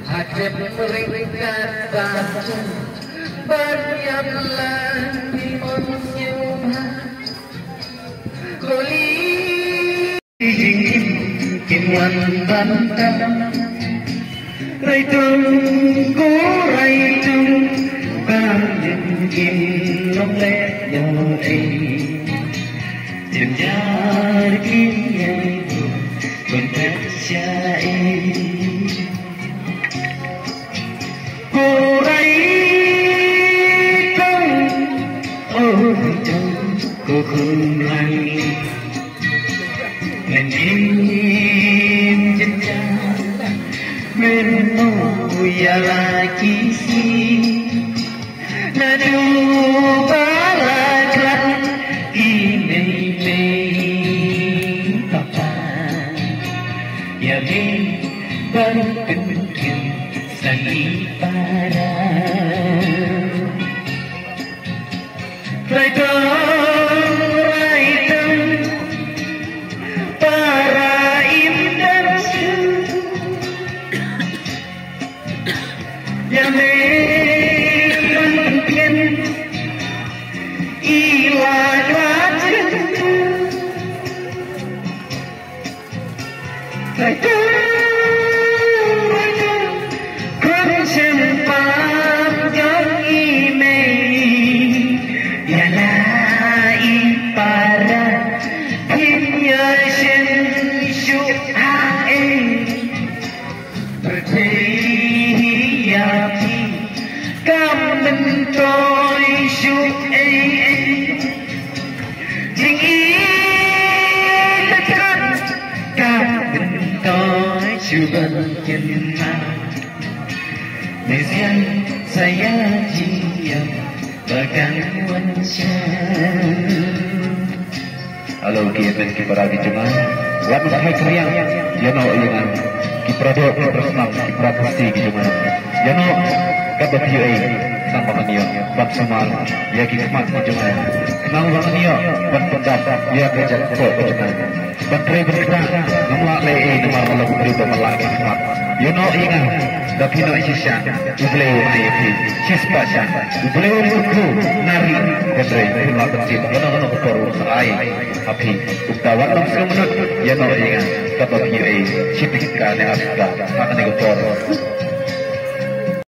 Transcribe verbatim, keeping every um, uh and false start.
Hatem ringkat batu, ban ïap lang di mon nyuma. Kuli jingim kim wan ban tam. Rai tung ko rai tung, ban jingim long leh yo ei. Jim jar ki ei, ban tat sha ei. Ko rai tong, oh tong, ko khun lang. Nang im jynjar, men mo ya la ki si. Naduh ba la khlad ki nei mei papa, ïa me ban pynkhih sang i para. Rai tong, rai tong, para im dang shu. Ïa me ban pynkhih i la khlad jynjar. Rai tong, rai tong, khun shem pap jong i mei. Ïa la i para, phim ïa shem shuh ha ei. Pyrthei hi ïa phi kam myntoi shuh ei ei. Jingïeit ka kam myntoi shuh ban kynmaw. Lehse sa ïa jingïap ba kan wan sha. Hello, ki hynmen ki para ki jong nga. Wat phai kriang, ïa no ïa nga. Ki para doh, ki para snam, ki para Khasi ki jong nga. Ïa no, kaba phi ïohi, khnang ba ngan ïoh ban sumar ïa ki khmat ki jong nga. Khnang ba ngan ïoh ban pyndap ïa ka jaka ka jong nga. Ban trei ban kynrad, ngam lah leh ei namar nga long u briew ba la ki khmat. Ïa no ïa nga, da phi noh shisha, U Blei u ai ïa phi shispah shah. U Blei u kyrkhu na ri, hynrei phim lah ban tip ïa no, ïa no ka por u ai ha phi. Kumta wat nym sngewmynot, ïa no ïa nga, kaba phi ïohi, shi tyngka ne ar tyngka ha kane ka por.